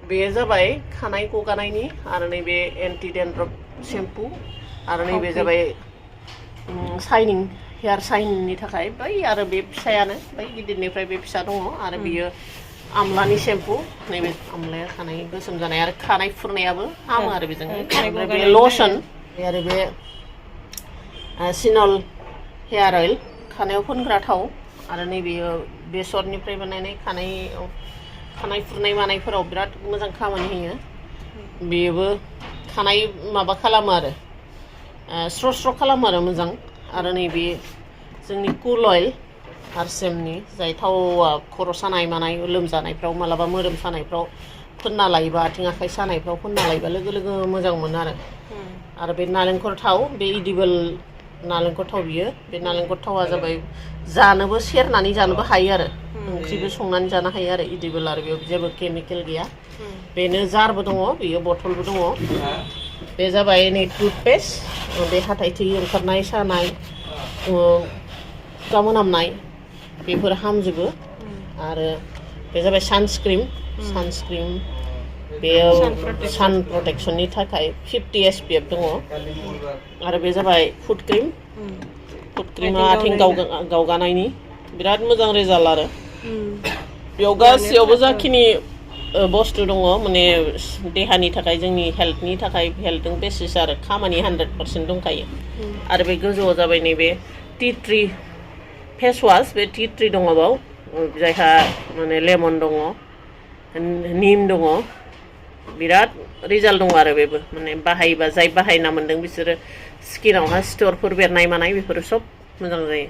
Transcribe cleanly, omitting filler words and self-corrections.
बे जाबाय खानाय गगानायनि आरो नैबे एन्टि डेन्ड्रफ शेम्पु आरो नैबे जाबाय शाइनिं हेयार शाइनिंनि थाखाय बै आरो बे फिसायानो बै गिदिरनिफ्राय बे फिसा दङ आरो बियो आमलानि शेम्पु नैबे आमलाया खानाय गोसोम जानाय आरो खानाय फुरनायाबो हामो आरो बेजों ओमफ्राय बे लसन आरो बे सिनल हेयार अइल खानायाव फोनग्रा थाव आरो नैबेयो बेसरनिफ्राय बानायनाय खानाय फुरनाय मानायफोराव बिराद मोजां खामानि होयो बेबो खानाय माबा खालामो आरो स्र' स्र' खालामो आरो मोजां आरो नैबे जोंनि कुल अइल हारसेमनि जाय थावआ खर' सानाय मानाय लोमजानायफ्राव मालाबा मोदोम सानायफ्राव फोनना लायोबा आथिं आखाइ सानायफ्राव फोनना लायोबा लोगो लोगो मोजां मोनो आरो बे नालेंखर थाव बे इडिबोल नालेंखर थाव बियो बे नालेंखर थावा जाबाय जानोबो सेरनानै जानोबो हायो आरो ओंख्रिबो संनानै जानो हायो आरो इडिबोल आरो बेयाव जेबो केमिकेल गैया बेनो जारबो दङ बेयो बथलबो दङ बे जाबाय नै टुथपेस्ट बे हाथाइ थै ओंखारनाय सानाय खुगा मोनामनाय बेफोर हामजोबो आरो बे जाबाय सानस्क्रिन बेयाव सान प्रटेक्सननि थाखाय 50 SPF दङ आरो बे जाबाय फुट क्रिमा आथिं गावगानायनि बिराद मोजां रिजाल्ट आरो बेयाव गासैयावबो जाखिनि बुस्थु दङ माने देहानि थाखाय जोंनि हेल्थनि थाखाय हेल्थजों बेसिस आरो खामानि 100% दंखायो आरो बे गोजौआव जाबाय नैबे टि ट्रि फेस वास बे टि ट्रि दङ बाव जायहा माने लेमन दङ निम दङ बिराद रिजाल्ट दङ आरो बेबो माने बाहायोबा जाय बाहायना मोन्दों बिसोरो स्किनावहा सिथरफोर बेरनाय मानाय बेफोरो सब मोजां जायो